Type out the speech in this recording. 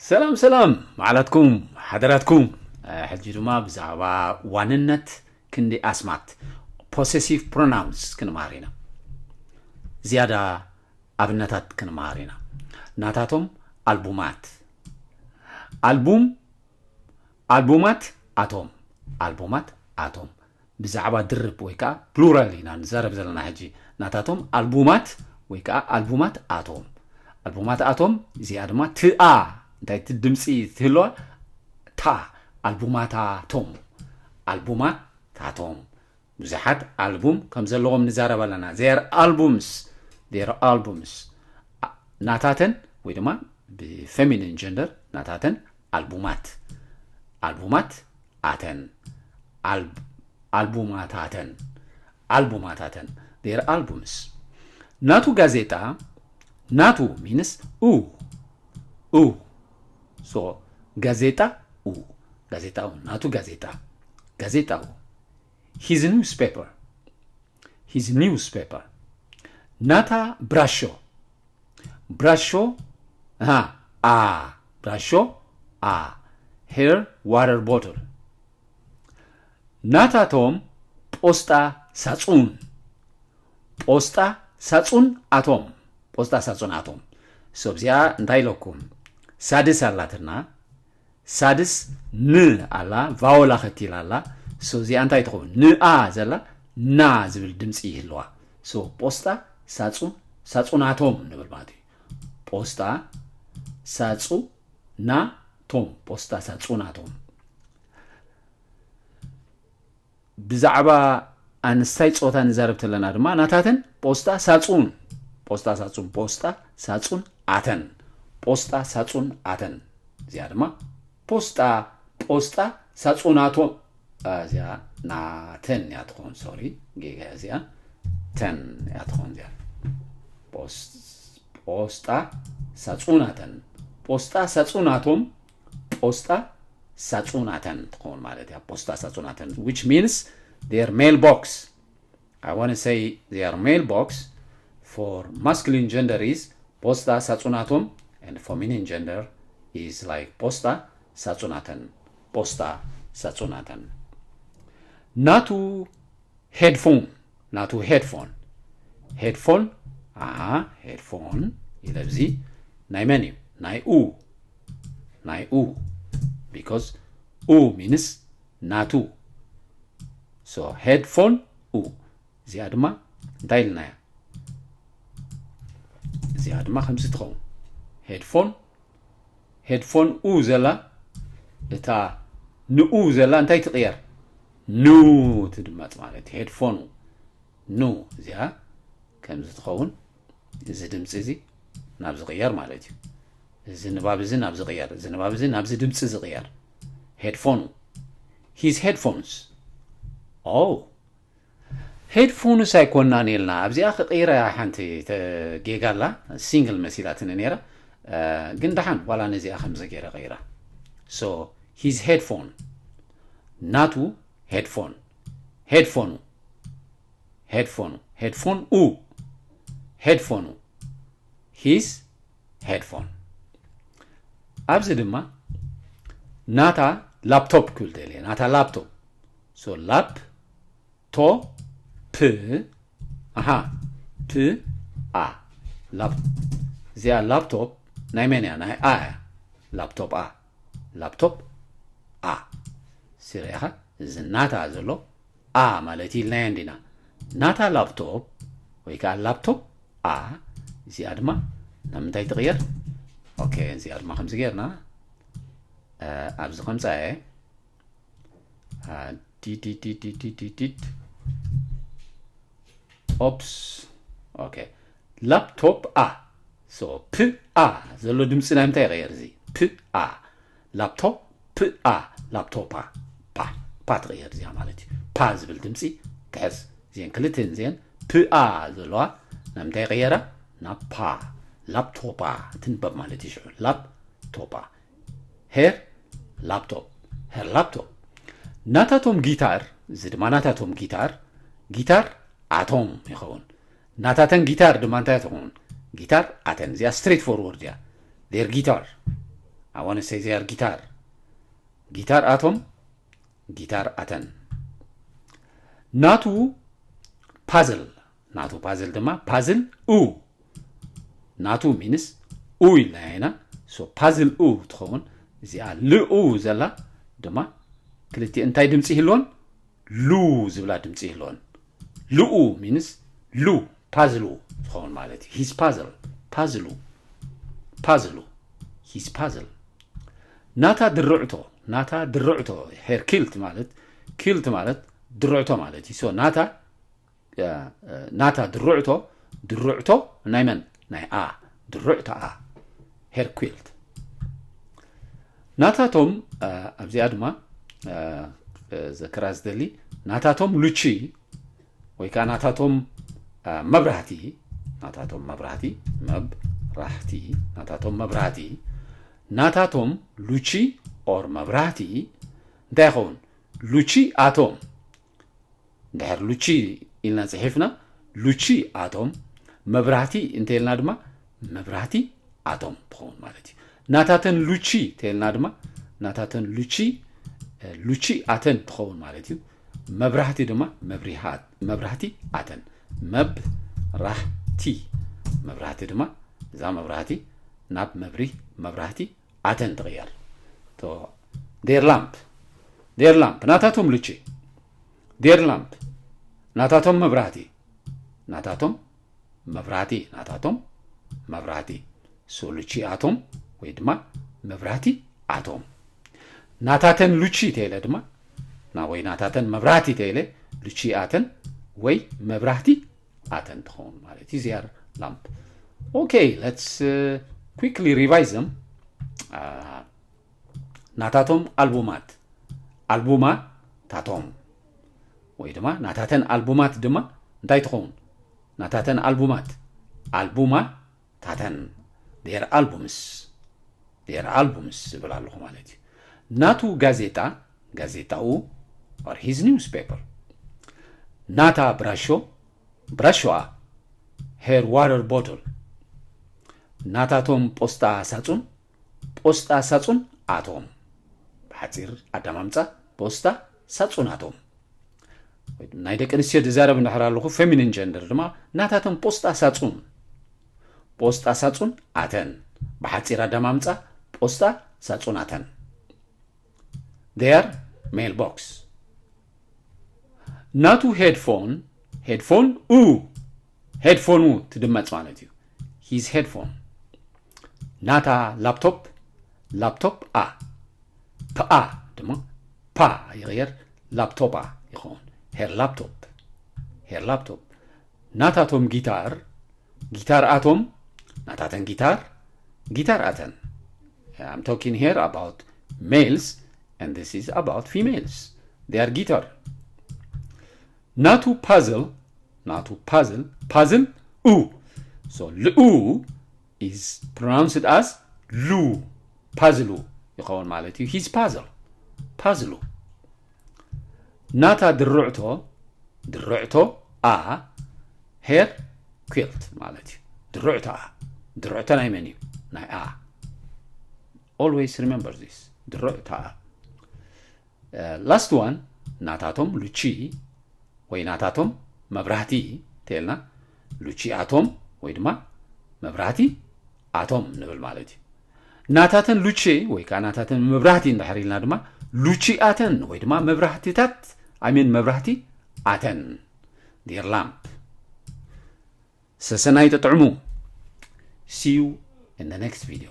ሰላም ሰላም፣ መዓላትኩም፣ ሓደራትኩም። ሕጂ ድማ ብዛዕባ ዋንነት ክንዲ ኣስማት፣ ፖሴሲቭ ፕሮናውንስ፣ ክንመሃር ኢና። ዝያዳ ኣብነታት ክንመሃር ኢና። ናታቶም ኣልቡማት። ኣልቡም ኣልቡማት ኣቶም። ኣልቡማት ኣቶም። ብዛዕባ ድርብ ወይ ከዓ ፕሉራል ኢና ንዛረብ ዘለና ሕጂ። ናታቶም ኣልቡማት ወይ ከዓ ኣልቡማት ኣቶም። ኣልቡማት ኣቶም፣ እዚኣ ድማ ትኣ፣ እንታይ እቲ ድምፂ ትህልዋ? ታ። ኣልቡማታቶም። ኣልቡማታቶም። ብዙሓት ኣልቡም ከም ዘለዎም ንዛረብ ኣለና። Their albums. Their albums. ናታተን ወይ ድማ ብፌሚኒን ጀንደር ናታተን ኣልቡማት። ኣልቡማት ኣተን። ኣልቡማታተን። ኣልቡማታተን። Their albums. ናቱ ጋዜጣ። ናቱ ሚንስ ኡ። ኡ። So ጋዜጣ ኡ። ጋዜጣ ኡ። ናቱ ጋዜጣ። ጋዜጣ ኡ። His newspaper. His newspaper. ናታ ብራሾ። ብራሾ፣ ኣ፣ ኣ፣ ብራሾ፣ ኣ፣ her water bottle. ናታቶም ጶስጣ ሳጹን። ጶስጣ ሳጹን ኣቶም። ጶስጣ ሳጹን ኣቶም። So እዚኣ እንታይ ኢለኩም? ሳድስ ኣላትና። ሳድስ ን ኣላ፣ ቫወል ኣኸቲላ ኣላ። So እዚኣ እንታይ ትኸውን? ንኣ ዘላ ና ዝብል ድምፂ ይህልዋ። So ጶስጣ ሳጹ ሳጹናቶም ንብል ማለት እዩ። ጶስጣ ሳጹናቶም። ጶስጣ ሳጹናቶም። ብዛዕባ ኣንስታይ ጾታ ንዛረብ ተለና ድማ ናታተን ጶስጣ ሳጹን። ጶስጣ ሳጹን። ጶስጣ ሳጹን ኣተን። ጶስጣ ሳጹን ኣተን። እዚኣ ድማ ፖስጣ ጶስጣ ሳጹናቶም። እዚኣ ናተን እያ ትኸውን። ሶሪ፣ ጌጋ እዚኣ። ተን እያ ትኸውን እዚኣ። ፖስ- ጶስጣ ሳጹናተን። ጶስጣ ሳጹናቶም። ጶስጣ ሳጹናተን ትኸውን ማለት እያ። ፖስታ ሳጹናተን፣ which means their mailbox. I want to say their mailbox for masculine gender is ፖስታ ሳጹናቶም, and feminine gender is like ፖስታ ሳጹናተን። ፖስታ ሳጹናተን። ናቱ ሄድፎን። ናቱ ሄድፎን። ሄድፎን። ኣሃ፣ ሄድፎን ኢለ፣ እዚ ናይ መን እዩ? ናይ ኡ። ናይ ኡ። Because ኡ means ናቱ። So ሄድፎን ኡ። እዚኣ ድማ እንታይ ኢልናያ? እዚኣ ድማ ከምዚ ትኸውን። ሄድፎን፣ ሄድፎን ኡ ዘላ፣ እታ ንኡ ዘላ እንታይ ትቕየር? ኑ ትድመፅ ማለት እዩ። ሄድፎኑ ኑ። እዚኣ ከምዚ ትኸውን። እዚ ድምፂ እዚ ናብ ዝቕየር ማለት እዩ። እዚ ንባብ እዚ ናብ ዝቕየር፣ እዚ ንባብ እዚ ናብዚ ድምፂ ዝቕየር። ሄድፎኑ። His headphones. Oh. ሄድፎንስ ኣይኮናን ኢልና ኣብዚኣ ክቕይራ ሓንቲ ተ- ጌጋ ኣላ። ሲንግል መሲላትኒ ነይራ። እ፣ ግን ደሓን ዋላ ነዚኣ ከምዚ ገይረ ቀይራ። So his headphone. ናቱ ሄድፎን። ሄድፎኑ። ሄድፎኑ። ሄድፎን ኡ። ሄድፎኑ። His headphone. ኣብዚ ድማ ናታ ላፕቶፕ ክብል ደልየ። ናታ ላፕቶፕ። So ላፕ ቶ ፕ ኣሃ ፕ ኣ ላፕ እዚኣ ላፕቶፕ ናይ መን እያ? ናይ ኣ እያ። ላፕቶፕ ኣ። ላፕቶፕ ኣ። ሲሪኻ እዚ ናታ ዘሎ ኣ ማለት ኢልናዮ እንዲና። ናታ ላፕቶፕ ወይ ከዓ ላፕቶፕ ኣ። እዚኣ ድማ ናብ ምንታይ ትቕየር? ኦኬ፣ እዚኣ ድማ ከምዚ ጌርና፣ እ፣ ኣብዚ ከምፃ እየ። እ፣ ዲዲዲዲዲዲዲድ። ኦፕስ። ኦኬ። ላፕቶፕ ኣ። So ፕ ኣ ዘሎ ድምፂ ናይ ምንታይ ይቕየር? እዚ ፕ ኣ። ላፕቶፕ ፕ ኣ። ላፕቶፓ። ፓ። ፓ ትቕየር እዚኣ ማለት እዩ። ፓ ዝብል ድምፂ ትሕዝ። እዚአን ክልተን እዚአን ፕ ኣ ዘለዋ ናብ ምንታይ ይቕየራ? ናብ ፓ። ላፕቶፓ ትንበብ ማለት እዩ። ሽዑ ላፕቶፓ። ሄር ላፕቶፕ። ሄር ላፕቶፕ። ናታቶም ጊታር፣ እዚ ድማ ናታቶም ጊታር፣ ጊታር ኣቶም ይኸውን። ናታተን ጊታር ድማ እንታይ ትኸውን? ጊታር ኣተን። እዚኣ ስትሬት ፎርወርድ እያ። ዴር ጊታር። I want to say they are guitar. ጊታር ኣቶም፣ ጊታር ኣተን። ናቱ ፓዝል፣ ናቱ ፓዝል ድማ ፓዝል ኡ። ናቱ ሚንስ ኡ ኢልና ኢና። ሶ ፓዝል ኡ ትኸውን። እዚኣ ልኡ ዘላ ድማ ክልቲኡ እንታይ ድምፂ ይህልዎን? ሉ ዝብላ ድምፂ ይህልዎን። ልኡ ሚንስ ሉ ፓዝሉ ትኸውን ማለት እዩ። His puzzle፣ ፓዝሉ፣ ፓዝሉ፣ his puzzle። ናታ ድርዕቶ፣ ናታ ድርዕቶ፣ her quilt ማለት፣ quilt ማለት ድርዕቶ ማለት እዩ። ሶ ናታ፣ እ፣ እ፣ ናታ ድርዕቶ፣ ድርዕቶ ናይ መን? ናይ ኣ፣ ድርዕቶ ኣ፣ her quilt። ናታቶም፣ እ፣ ኣብዚኣ ድማ፣ እ፣ እ፣ ዘክራ ዝደሊ፣ ናታቶም ሉቺ ወይ ከዓ ናታቶም፣ እ፣ መብራህቲ፣ ናታቶም መብራህቲ፣ መብራህቲ፣ ናታቶም መብራህቲ፣ ናታቶም ሉቺ ኦር መብራህቲ እንታይ ይኸውን? ሉቺ ኣቶም። እንድሕር ሉቺ ኢልና ጽሒፍና፣ ሉቺ ኣቶም፣ መብራህቲ እንተኢልና ድማ መብራህቲ ኣቶም ትኸውን ማለት እዩ። ናታተን ሉቺ እንተኢልና ድማ ናታተን ሉቺ፣ እ፣ ሉቺ ኣተን ትኸውን ማለት እዩ። መብራህቲ ድማ መብሪሃት፣ መብራህቲ ኣተን። መብራህቲ፣ መብራህቲ ድማ እዛ መብራህቲ ናብ መብሪ፣ መብራህቲ ኣተን ትቕየር። ቶ፣ their lamp፣ their lamp፣ ናታቶም ሉቺ፣ their lamp፣ ናታቶም መብራህቲ፣ ናታቶም መብራህቲ፣ ናታቶም መብራህቲ። ሶ ሉቺ ኣቶም ወይ ድማ መብራህቲ ኣቶም። ናታተን ሉቺ ተይለ ድማ፣ ና-፣ ወይ ናታተን መብራህቲ ተይለ ሉቺ ኣተን ወይ መብራህቲ ኣተን ትኸውን ማለት እዩ። They are lamp። Okay, let's, uh, quickly revise them። አ፣ ናታቶም ኣልቡማት፣ ኣልቡማ ታቶም፣ ወይ ድማ ናታተን ኣልቡማት ድማ እንታይ ትኸውን? ናታተን ኣልቡማት፣ ኣልቡማ ታተን፣ their albums፣ their albums ዝብል ኣለኹ ማለት እዩ። ናቱ ጋዜጣ፣ ጋዜጣኡ፣ or his newspaper። ናታ ብራሾ፣ ብራሾኣ፣ her water bottle። ናታቶም ጶስጣ ሳጹን፣ ጶስጣ ሳጹን ኣቶም። ብሓጺር ኣዳማምጻ፣ ጶስጣ ሳጹን ኣቶም። ናይ ደቂ ኣንስትዮ ዝዛረብ እንድሕር ኣለኹ፣ ፌሚኒን ጀንደር ድማ ናታቶም ጶስጣ ሳጹን፣ ጶስጣ ሳጹን ኣተን። ብሓጺር ኣዳማምጻ፣ ጶስጣ ሳጹን ኣተን። Their mailbox። ናቱ ሄድፎን፣ ሄድፎን ኡ፣ ሄድፎኑ ትድመጽ ማለት እዩ። His headphone። ናታ ላፕቶፕ፣ ላፕቶፕ ኣ፣ ፕኣ ድማ ፓ ይቕየር፣ ላፕቶፓ ይኸውን። Her laptop፣ her laptop። ናታቶም ጊታር፣ ጊታር ኣቶም፣ ናታተን ጊታር፣ ጊታር ኣተን። I'm talking here about males and this is about females። Their guitar። ናቱ ፓዝል፣ ናቱ ፓዝል፣ ፓዝል ኡ። So ልኡ is pronounced as ሉ፣ ፓዝሉ ይኸውን ማለት እዩ። His puzzle፣ ፓዝሉ። ናታ ድርዕቶ፣ ድርዕቶ ኣ፣ her quilt ማለት እዩ። ድርዕቶ ኣ፣ ድርዕቶ ናይ መን እዩ? ናይ ኣ። Always remember this። ድርዕቶ ኣ። እ፣ last one፣ ናታቶም ሉቺ ወይ ናታቶም መብራህቲ ተልና፣ ሉቺ ኣቶም ወይ ድማ መብራህቲ ኣቶም ንብል ማለት እዩ። ናታተን ሉቺ ወይ ከዓ ናታተን መብራህቲ እንድሕር ኢልና ድማ ሉቺ ኣተን ወይ ድማ መብራህትታት፣ I mean መብራህቲ ኣተን፣ their lamp። ሰሰናይ ጥጥዕሙ። See you in the next video።